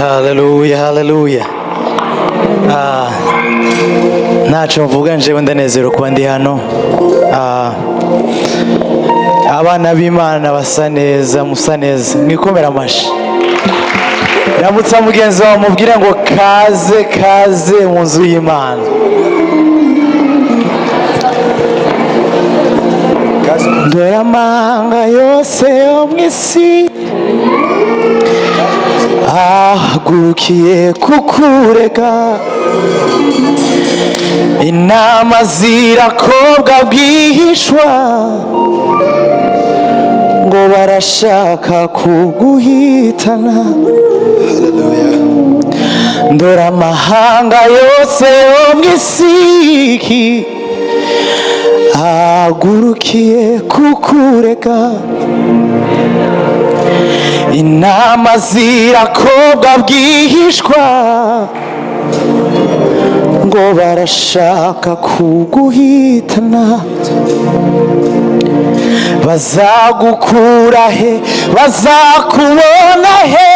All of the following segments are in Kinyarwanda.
Haleluya, haleluya. Ntacyo mvuga, njewe ndanezero kuba ndi hano. Abana b'Imana basa neza, musa neza, mwikomera amashyi. Ramutsa mugenzi wawe, mubwire ngo kaze, kaze mu nzu y'Imana. Dore amanga yose yo mu isi ahagurukiye kukurega, inama zirakobwa bwihishwa ngo barashaka kuguhitana. Dore amahanga yose yo mu isi ahagurukiye kukurega, inama zirakobwa bwihishwa ngo barashaka kuguhitana. Bazagukura he? Bazakubona he?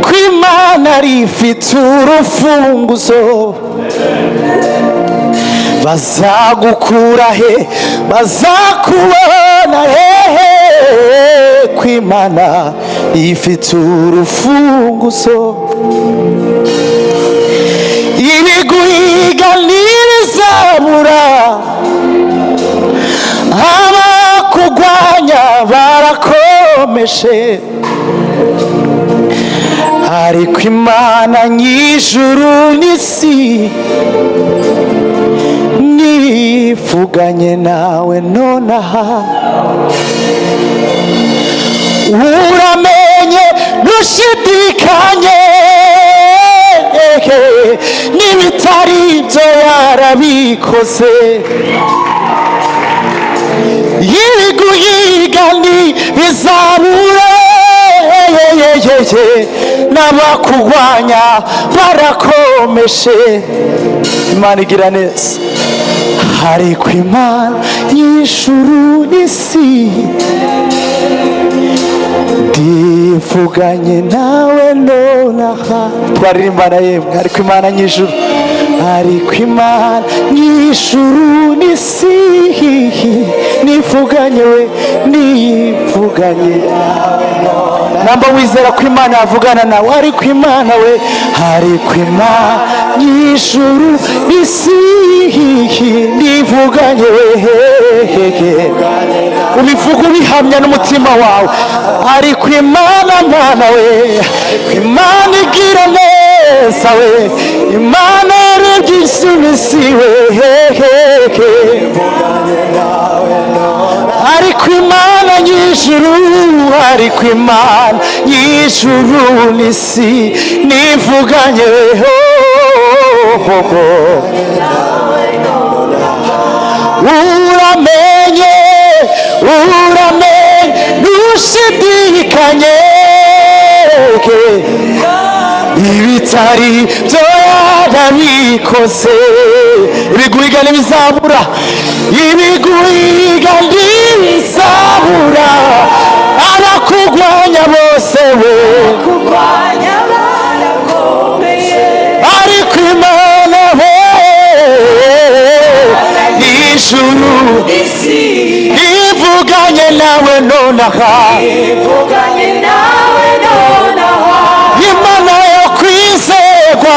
Ko Imana rifite urufunguzo. Bazagukura he? Bazakubona hehe? Ko Imana ifite urufunguzo. Ibiguhiga ntibizabura, abakugwanya barakomeje, ariko Imana nyijuru n'isi nivuganye nawe nonaha. Uramenye ntushidikanye, n'ibitari ibyo yarabikoze. Ibiguhiga ntibizabura, n'abakugwanya barakomeje. Imana igira neza, ariko Imana y'ijuru n'isi ndivuganye nawe nonaha. Twaririmbana yemwe, ariko Imana nyijuru, ariko Imana nyijuru n'isi nivuganye we, nivuganye nawe. Namba wizera ko Imana yavugana nawe, ariko Imana we, ariko Imana nyijuru n'isi nivuganye we. Ubivuga ubihamya n'umutima wawe, ariko Imana, Mana we, Imana igira neza we, Imana yarebye isi n'isi we, ariko Imana nyijuru, ariko Imana nyijuru n'isi nivuganye we. Uramenye, uramenye ntushidikanye, ibitari byo yarabikoze. Ibiguhiga ntibizabura, ibiguhiga ntibizabura, abakugwanya bose we, Kurwanya barakomeye, ariko Imana we ijuru isi ivuganye nawe nonaha. Ivuganye nawe nonaha. Imana yo kwizerwa,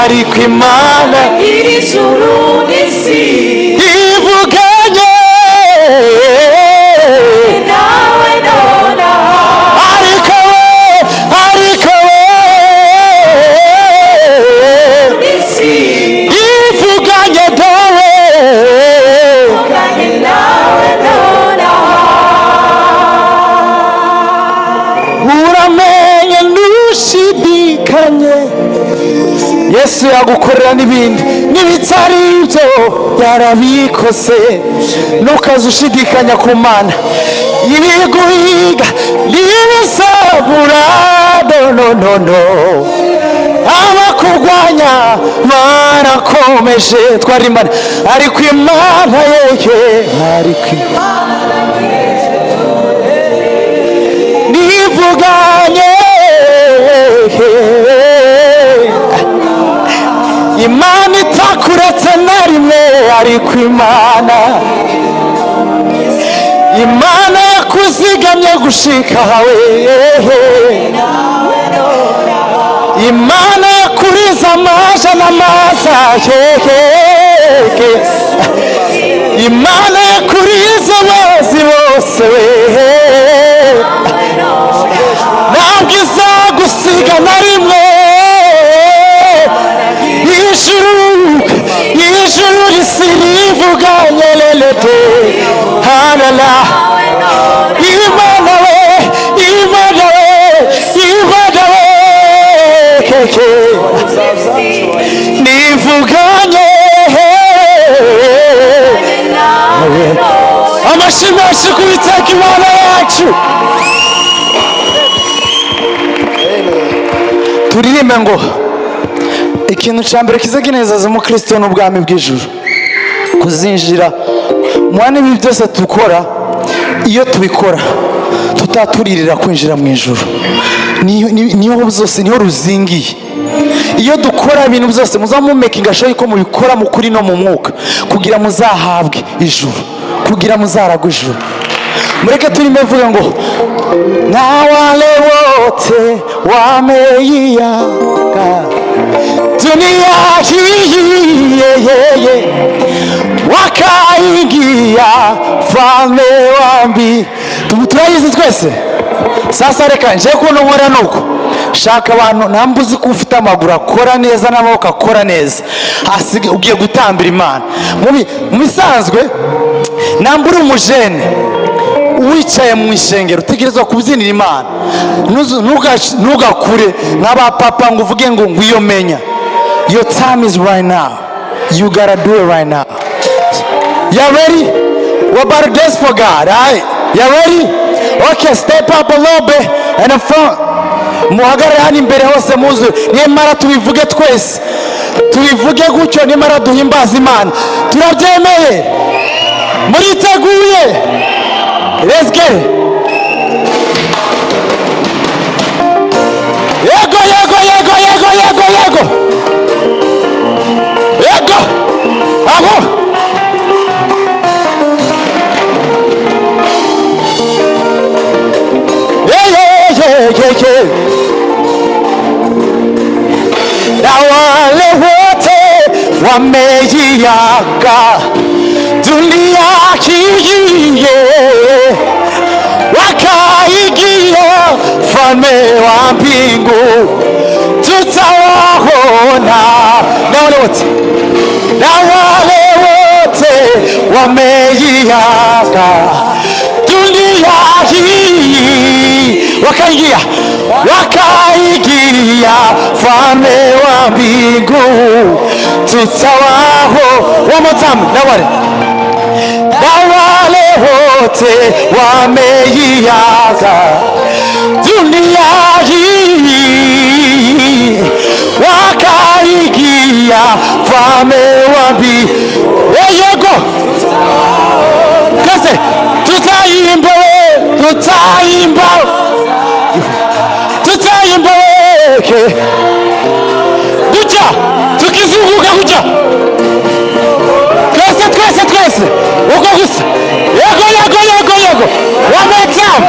ariko Imana Nyir'ijuru n'isi ivuganye nawe nonaha. Ariko we, ariko we N'isi ivuganye dawe. Ivuganye nawe nonaha. Uramenye ntushidikanye, Yesu yagukorera n'ibindi, n'ibitari ibyo yarabikoze. Ntukaze ushidikanya ku Mana. Ibiguhiga ntibizabura, no, no, no, no, abakurwanya barakomeje. Twarimbana, ariko Imana yeye, ariko Imana nivuganye. Imana itakuretse na rimwe, ariko Imana, Imana yakuzigamye gushika hawe. Imana yakuriza amaja n'amaza hehe. Imana yakuriza abazi bose we. Ntabwo izagusiga na rimwe. Ijuru, ijuru risirivuganye lelete halala. Imana we, Imana we, Imana we, keke nivuganye. Amashyi menshi ku Witeka Imana yacu. Turirimbe ngo ikintu cya mbere kiza kinezeza umukristo ni ubwami bw'ijuru, kuzinjira mwana. Ibi byose dukora, iyo tubikora tutaturirira kwinjira mu ijuru, niho byose, niho ruzingiye. Iyo dukora ibintu byose, muzamumakinga sure ko mubikora mu kuri no mu mwuka, kugira muzahabwe ijuru, kugira muzaragwe ijuru. Mureke turimo mvuga ngo na wale wote wameiaga dunia hii yeye, wakaingia falme wa mbi. Turayizi twese. Sasa reka nje kubona nkora nuko shaka abantu namba uzi ko ufite amaguru akora neza n'amaboko akora neza, hasigaye ugiye gutambira Imana. Mu bisanzwe, namba uri umujene wicaye mu ishengero, utegerezwa kubyinira Imana. Ntugakure nk'abapapa ngo uvuge ngo ngwiyo menya. Your time is right now. You gotta do it right now. You ready? We're about to dance for God, all right? You ready? Okay, step up a little bit and in front. Muhagarare hano imbere hose muzuye. Nimara tubivuge twese, tubivuge gutyo, nimara duhimbaza Imana. Turabyemeye? Muriteguye? Let's get it. Yego, yego, yego, yego, yego, yego, yego, aho. Yeah, yeah, yeah, yeah, yeah. Na wale wote wameiaga dunia hii wakaingia falme wa mbingu, tutawaona. Na wale wote, na wale wote wameiaga dunia hii wakaingia, wakaingia falme wa mbingu, tutawaho. One more time. Na wale, na wale wote wameiaga dunia hii wakaingia falme wa mbingu. Yego kase, tutaimba, tutaimba, tutaimba gutya tukizunguka gutya, twese, twese, twese, uko gusa. Yego, yego, yego, yego. One more time.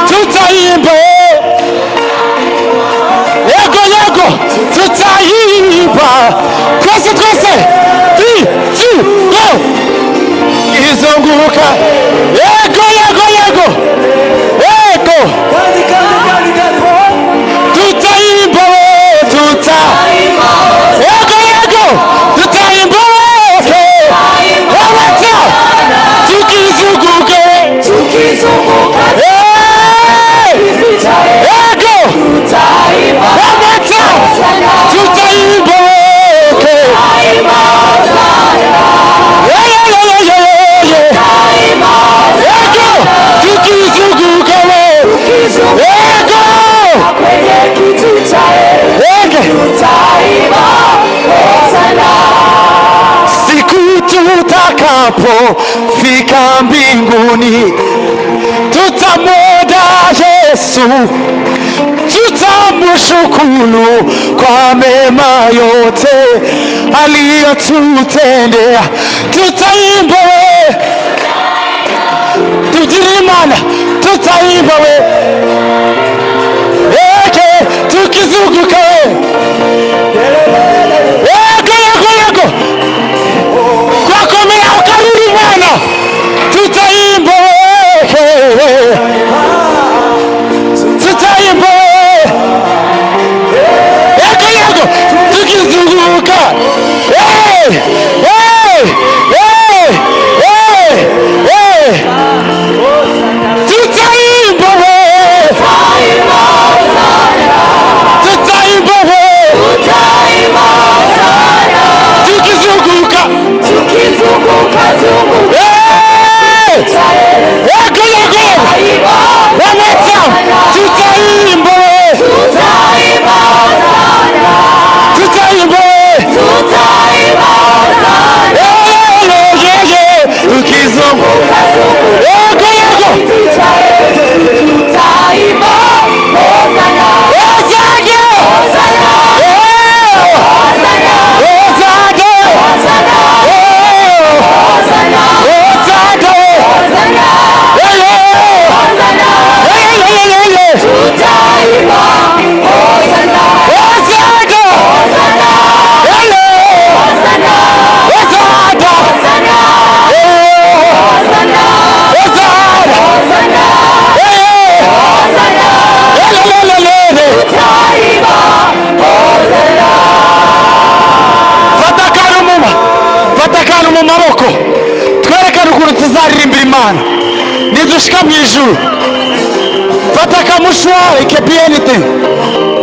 Tutaimba, yego, yego, tutaimba twese, twese. 3 2 go. Izunguka, yego, yego, yego, yego. Tutaimba, tuta, yego, yego, tutaimba. One more time. Tukizunguke. Tukizunguka. Hey! Yego. One more time. Tutaimba. Yeah, yeah, yeah, yeah, yeah, yeah. Yego. Tukizunguka we. Yego. Kwenye kiti cha Yego. tutaimba Hosana. Siku tutakapofika mbinguni, tutamwona Yesu, tuta Tutamshukuru kwa mema yote aliyotutendea. Tutaimba we, tugire Imana, tutaimba we, eke tukizunguka we, yego yego yego, twakomera ukarura Imana, tutaimba we, tutaimba we, yego yego, tukizunguka. Hey, hey, hey, hey, hey, tutaimba we, tutaimba we, tukizunguka. Tukizunguka zunguka. Hey! Yego yego, one more time, tutaimba we, Tutaimba Hosana. Tutaimba we. Tutaimba Hosana. Yeah, yeah, yeah, yeah. Tukizunguka, yego yego. Kiti cha enzi tutaimba Hosana. Hosana. Hosana. Yeah. Hosana. Hosana. Hosana. Oh. Hosana. Hosana. Hosana. Yeah, yeah. Hosana. Yeah, yeah, yeah, yeah. Tutaimba Hosana. Hosana. Hosana. Yeah, yeah. Hosana. Hosana. Hosana. Yeah. Hosana. Hosana. Hosana. Yeah, yeah. Hosana. Yeah, yeah, yeah, yeah, yeah. Tutaimba Hosana. Fata akantu mu fata akantu mu maboko, twerekane ukuntu tuzaririmbira Imana nidushika mu ijuru. Fata akamushwari, it can be anything.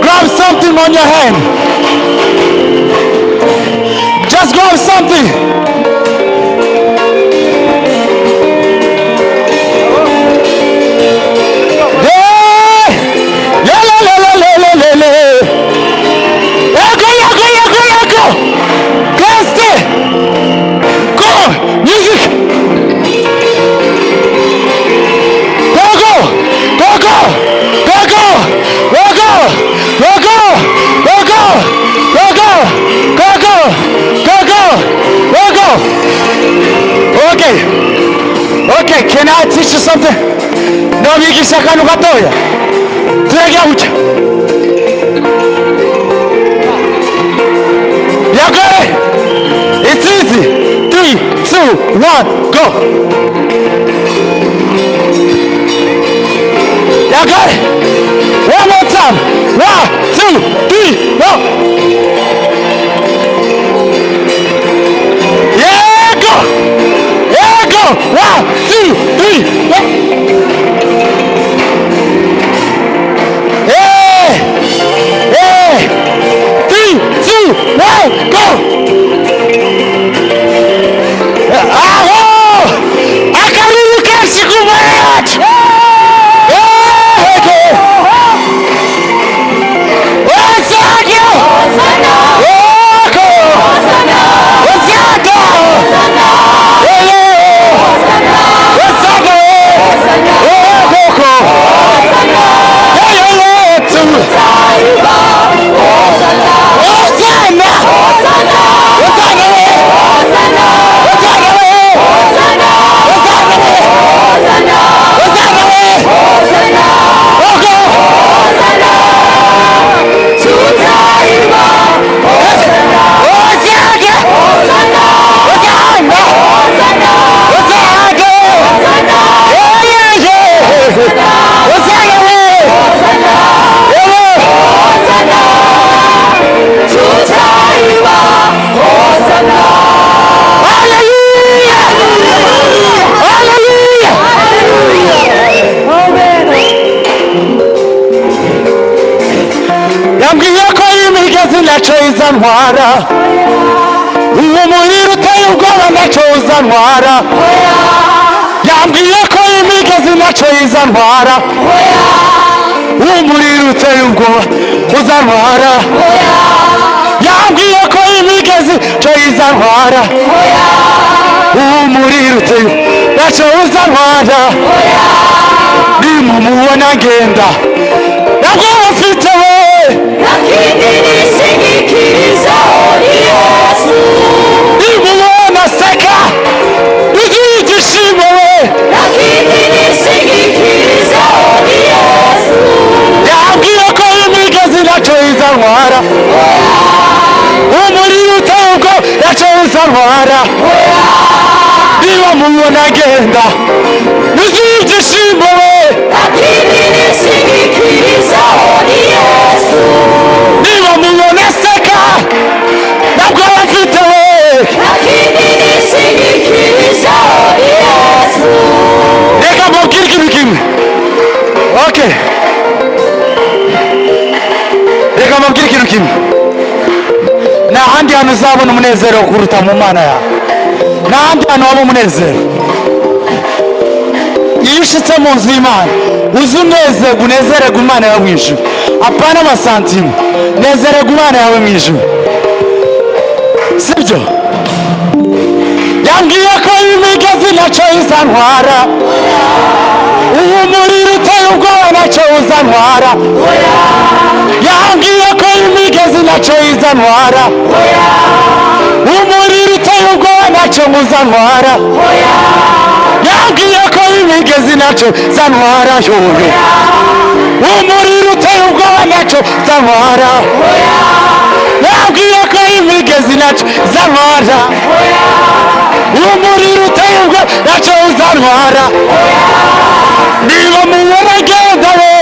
Grab something on your hand. Just grab something. Yeah! Yeah, la, la, la, la, la, la, la. Yego, yego, yego, yego! Gangster! Go! Music! Go, go! Go, go! Go, go! Go, go! Go, go! Go, go! Go, go! Go, go! Go, go! Go, go! Okay. Okay, can I teach you something? Nobigisha akantu gatoya. Turagira gutya. You got it? It's easy. Three, two, one, go. You got it? One more time. One, two, three, go. Yeah, go. Yeah, go. One, two, three, go. Yeah. Yeah. Three, two, one, go. Aho! Akaruru kenshi ku yacu! Yego! Hosana! Hosana. Yego! Hosana. Hosana! Hosana. Yego! Hosana. Hosana! Hosana. Yego! Hosana. Yego! Tutaimba Hosana. Hosana! Hosana. Hosana! Hosana. Hosana! Hosana. Hosana! Hosana. Hosana! Hosana. Yego! Hosana. Tutaimba Hosana. Hosana! Hosana. Hosana! Hosana. Hosana! Hosana. Yeah, yeah, yeah! Hosana! Hosana. Yeah! Hosana. Tutaimba Hosana. Hallelujah! Hallelujah! Amen. Yambwiye ko imigezi ntacyo izantwara, uwo muriro uteye ubwoba ntacyo uzantwara. Yambwiye ko imigezi ntacyo izantwara, uwo muriro uteye ubwoba uzantwara. Yambwiye ko imigezi ntacyo izantwara, uwo muriro uteye ntacyo uzantwara. Nimumubona ngenda ntabwo mufite we. Ikintu kimwe, nta handi hantu uzabona umunezero kuruta mu Mana yawe. Nta handi hantu waba umunezero. Iyo ushitse mu nzu y'Imana, uzi unezerwa, unezererwa Imana yawe mu ijuru, apana amasantimu. Nezererwa Imana yawe mu ijuru, sibyo? Yambwiye ko imigezi ntacyo izantwara, uwo muriro uteye ubwoba ntacyo uzantwara. Yambwiye ko imigezi ntacyo izantwara, umuriro uteye ubwoba ntacyo uzantwara. Yambwiye ko imigezi ntacyo zantwara, yoyo, umuriro uteye ubwoba ntacyo zantwara. Yambwiye ko imigezi ntacyo zantwara, umuriro uteye ubwoba ntacyo uzantwara. Niba mubona agenda we,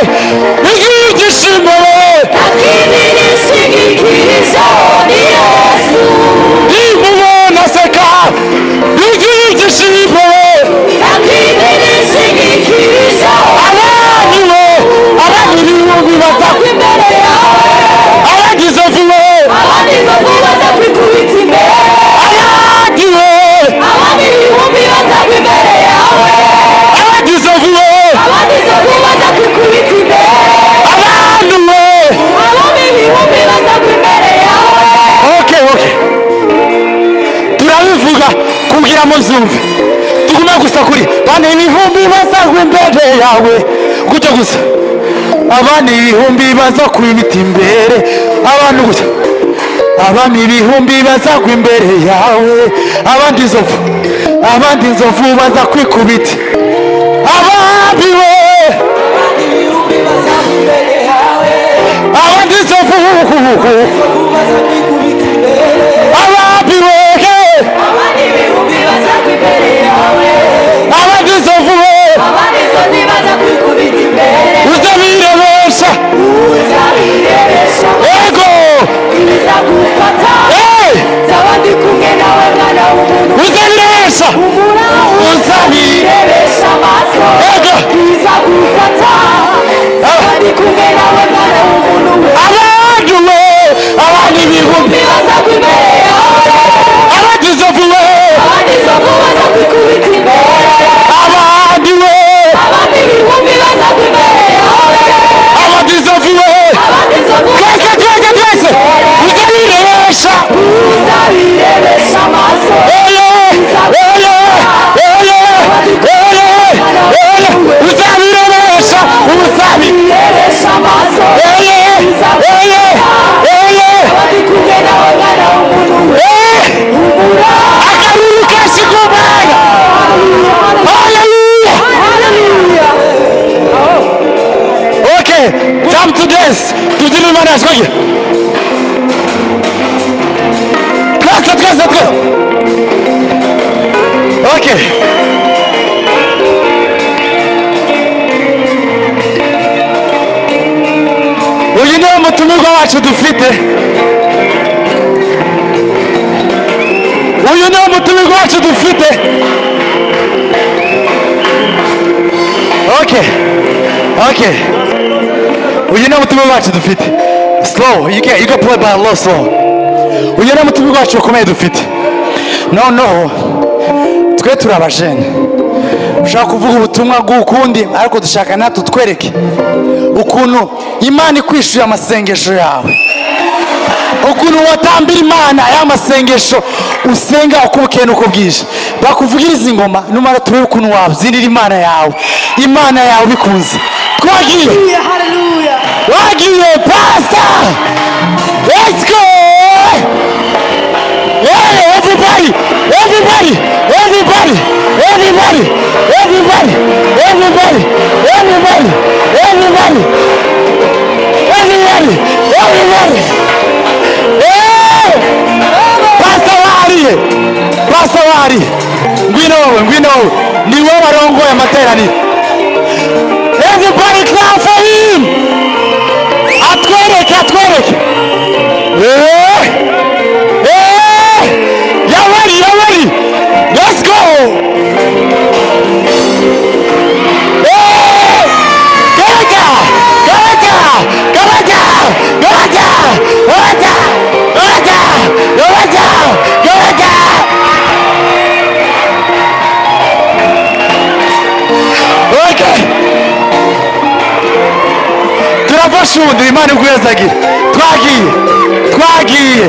yuzuye ibyishimo we. Lakini nishingikirizaho ni Yesu. Nimubona aseka, yuzuye ibyishimo we. Lakini nishingikirizaho. Abami we, abami ibihumbi baza imbere yawe. Abagize vuba. Abandi inzovu baza kwikubita imbere. Abandi we. Abandi ibihumbi baza imbere yawe. Abagize vuba. Abandi inzovu baza kwikubita imbere. Abantu we. Abami ibihumbi baza imbere yawe. Okay, turabivuga kugira ngo mbyumve. Tugume gusa kuri bane ibihumbi bazagwa imbere yawe, gutyo gusa. Abandi ibihumbi baza kwibita imbere, abantu gusa. Abami ibihumbi bazagwa imbere yawe, abandi inzovu, abandi inzovu baza kwikubita. Abami we, abandi inzovu, abami we. Abandi ibihumbi baza imbere yawe. Abandi inzovu we. Abandi inzozi baza kwikubita imbere. Uzabirebesha. Uzabirebesha. Ego. Ibizagufata. Hey! Nzaba ndi kumwe nawe, mwana w'umuntu. Uzabirebesha. Humura. Uzabirebesha amaso. Ego. Ibizagufata. Nzaba ndi kumwe nawe, mwana w'umuntu we. Abantu we, abandi ibihumbi baza imbere yawe. Abandi inzovu we. Abandi inzovu baza kwikubita imbere. Abandi we. Abandi ibihumbi baza imbere yawe. Abandi inzovu we. Abandi inzovu. Twese, twese, twese, uzabirebesha. Uzabirebesha amaso. Oye, oye, oye, oye, oye, uzabirebesha, uzabi Uzabirebesha amaso. Oye, oye, oye. Abandi kumwe nawe, mwana w'umuntu we. Eh! Humura. Akaruru kenshi ku Mana. Hallelujah. Hallelujah. Okay, time to dance. Tubyine Imana yacu. Twagiye twese, twese, twese. Okay. Uyu niwe mutumirwa wacu dufite. Uyu niwe mutumirwa wacu dufite. Okay, uyu niwe mutumirwa wacu dufite. Slow, you can play by low, slow. Uyu niwe mutumirwa wacu ukomeye dufite. Noneho twe turi abajene, ushaka kuvuga ubutumwa bw'ukundi, ariko dushaka natwe twereke ukuntu Imana ikwishyuye amasengesho yawe, ukuntu watambira Imana ya masengesho usenga uko bukeye n'uko bwije. Bakuvugiriza ingoma, numara turebe ukuntu wabyinira Imana yawe, Imana yawe bikunze. Twagiye. Hallelujah. Wagiye, pastor. Let's go. Hey, everybody, everybody, everybody, everybody, everybody, everybody, everybody, everybody, everybody, everybody. Hey! Pastor wariye, pastor wariye, ngwino wowe, ngwino wowe, ni wowe warongoye amateraniro. Everybody clap for him. Atwereke, atwereke. Eh! Eh! You're ready, you're ready. Let's go. Eh! Gabata, gabata, gabata, gabata. Ndagukunda, Imana iguhezagira. Twagiye, twagiye,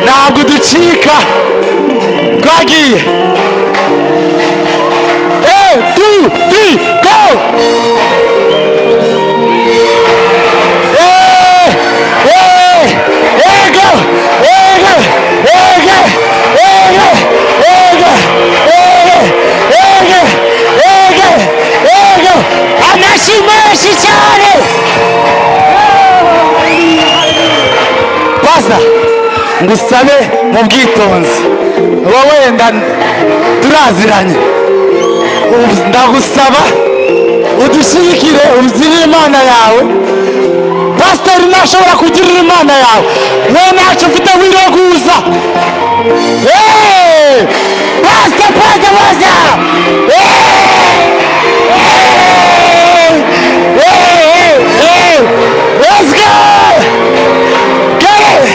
ntabwo ducika, twagiye. Eight, two, three, go! Eh, eh, ego, ego, ego, ego, ego, ego, ego, ego, ego. Amashyi menshi cyane. Pastor, ngusabe mu bwitonzi, wowe wenda turaziranye. Ubu ndagusaba udushyigikire, ubyinire Imana yawe. Pasiteri ntashobora kugirira Imana yawe, we ntacyo ufite wireguza. Hey! Pastor, pastor, pastor! Hey! Hey! Hey! Hey! Let's go! Get it!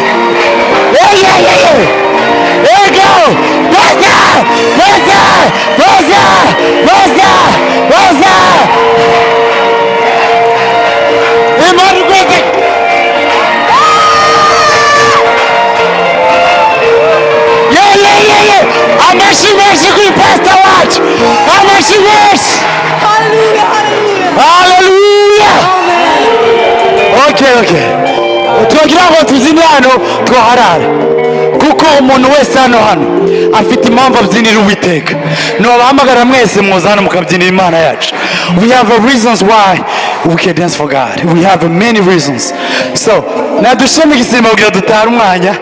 Hey, yeah, yeah, yeah! There you go! Pastor! Pastor! Pastor! Pastor! Pastor! Imana igweze! Yeah, yeah, yeah, yeah! Amashyi menshi kuri pastor wacu! Amashyi menshi! Hallelujah, hallelujah. Hallelujah! Amen. Okay. Twagira ngo tubyine hano twaharara, kuko umuntu wese hano afite impamvu abyinira Uwiteka. Nibabahamagara mwese, muza hano mukabyinira Imana yacu. We have a reasons why we can dance for God. We have many reasons. So nadushime igisimba kugira dutare umwanya.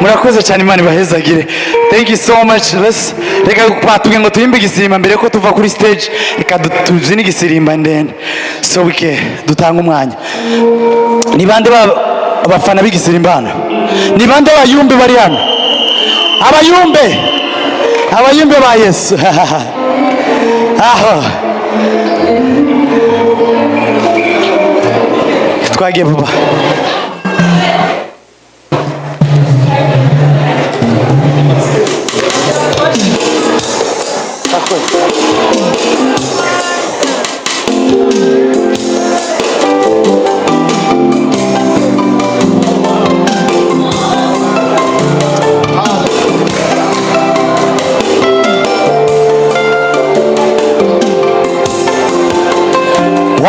Murakoze cyane, Imana ibahezagire. Thank you so much. Let's, reka batubwiye ngo tuhimbe igisimba mbere ko tuva kuri stage. Reka tubyine igisirimba ndende, so we can dutanga umwanya. Ni bande abafana b'igisirimba hano? Ni bande abayumbe bari hano? Abayumbe, abayumbe ba Yesu aho. Twagiye vuba.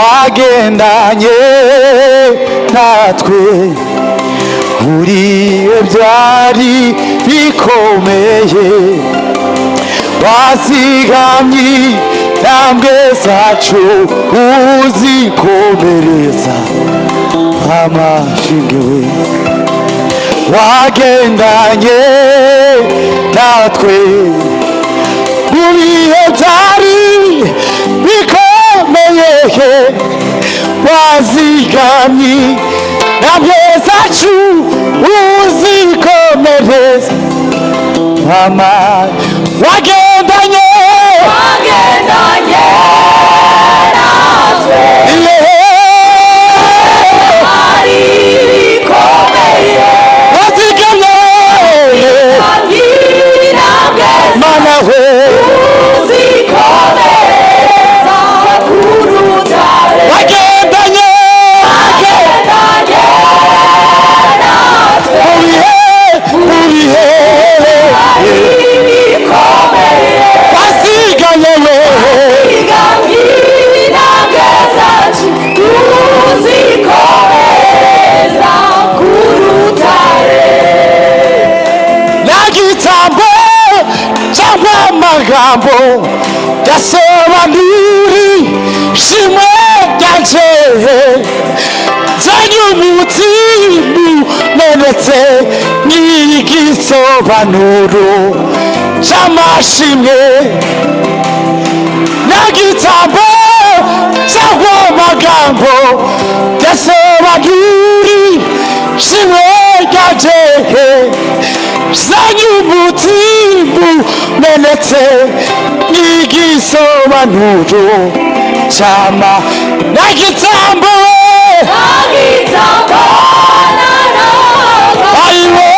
Wagendanye natwe buriye byari bikomeye, wazigamye intambwe zacu uzikomereza amashinge. We wagendanye natwe mu bihe byari bikomeye, wazigamye intambwe zacu uzikomereza ama wagendanye. Wagendanye natwe. Yeah. Ari bikomeye. Wazigamye. Intambwe. Mana we. Uzikomereza ku rutare. Wagendanye. Wagendanye natwe. Mu bihe, mu bihe. Ari bikomeye. Wazigamye we. Intambwe zacu uzikomereza ku rutare. Nta gitambo cyangwa amagambo byasobanura ishimwe ryanje, nzanye umutima umenetse n'igisobanuro cy'amashimwe. Nta gitambo cyangwa amagambo byasobanura ishimwe ryanje, zanye umutima umenetse n'igisobanuro cyama nta gitambo. Nta gitambo ayiwe.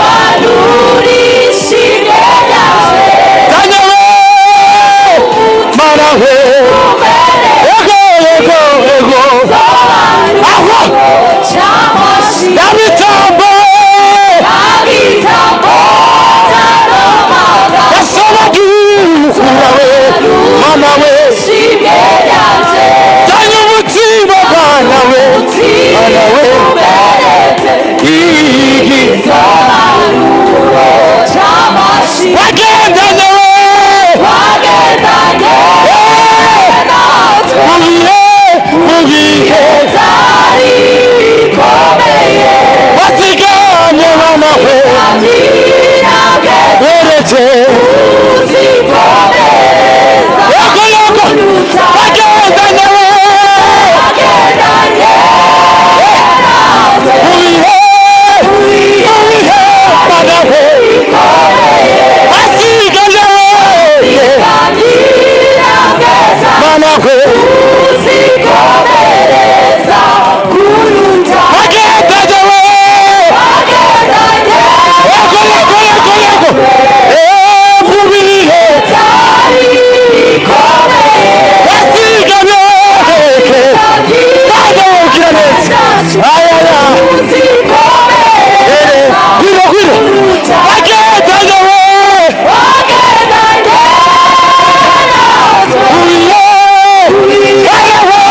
Banurishimwe ryawe. Zanye we, Mana we, ego, ego, ego. Byari bikomeye. Basiganye bana we. Intambwe Bereke. uzikomereza. Yego, yego. Bagendanye we. Bagendanye natwe. Mu bihe, mu bihe bana we. Basiganye we. Intambwe zacu Bana we. uzikomereza kuruta. Bagendanye we. Bagendanye. Yego, yego, yego, yego. Mu bihe. Byari bikomeye. Basiganye. Bana we, ugira neza. Aya, aya. Uzikomereza. Gwiro, gwiro. Bagendanye we. Bagendanye natwe. Mu bihe. Bana we.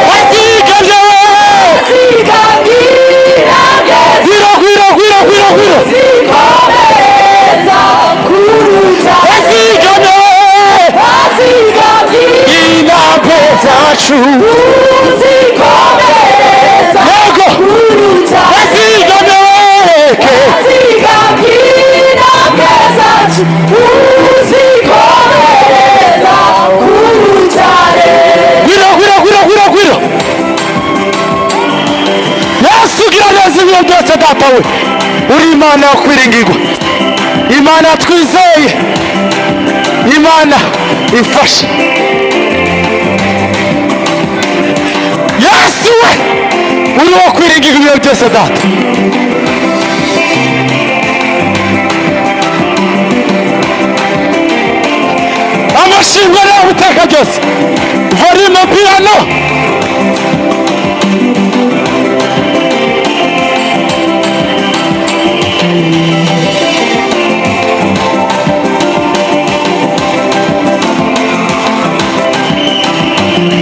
Basiganye we. Gwiro, gwiro, gwiro, gwiro, gwiro. Basiganye we. Intambwe zacu. Yego. Basiganye we. Gwiro, gwiro, gwiro, gwiro, gwiro. Yesu ugira neza ibihe byose, data we. Uri Imana yo kwiringirwa, Imana twizeye, Imana ifashe. Yesu we, uri uwo kwiringirwa ibihe byose, data. Amashimwe nawe uteka byose. Volume piano.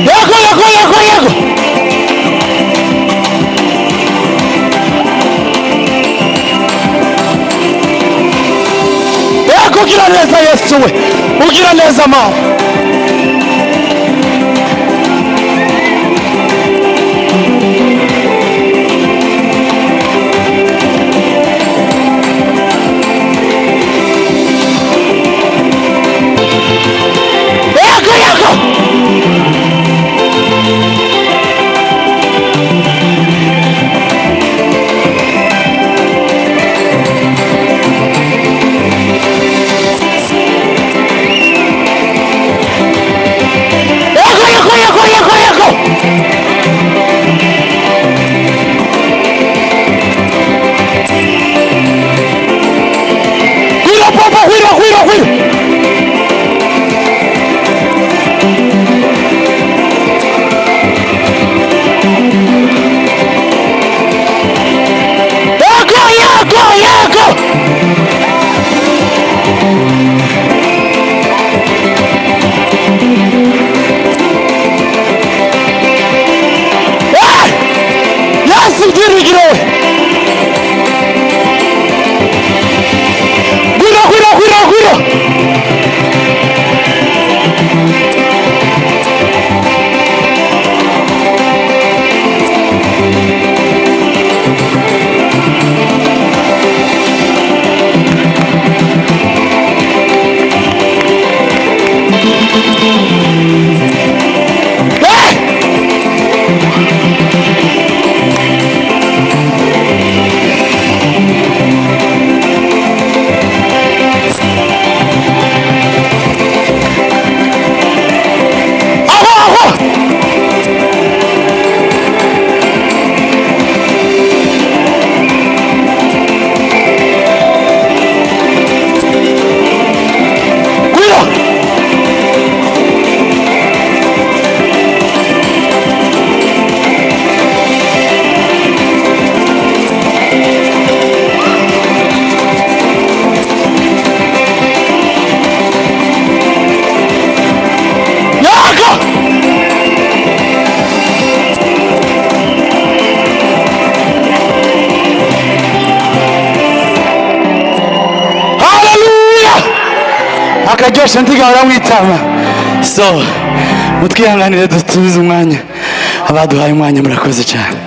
Yego, yego, yego, yego. Yego, ugira neza Yesu we, ugira neza mama. Yego, yego. Yego, yego, yego, yego, yego. Gwiro papa, gwiro, gwiro, gwiro. Yego, yego, yego. Hey! Yesu byiringiro we. Gwiro, gwiro, gwiro, gwiro. Hey! Aho, aho. Gwiro. Yego. Haleluya! Akaryoshye ndigahora mwitama. So, Mutwihanganire dusubize umwanya abaduhaye umwanya. Murakoze cyane.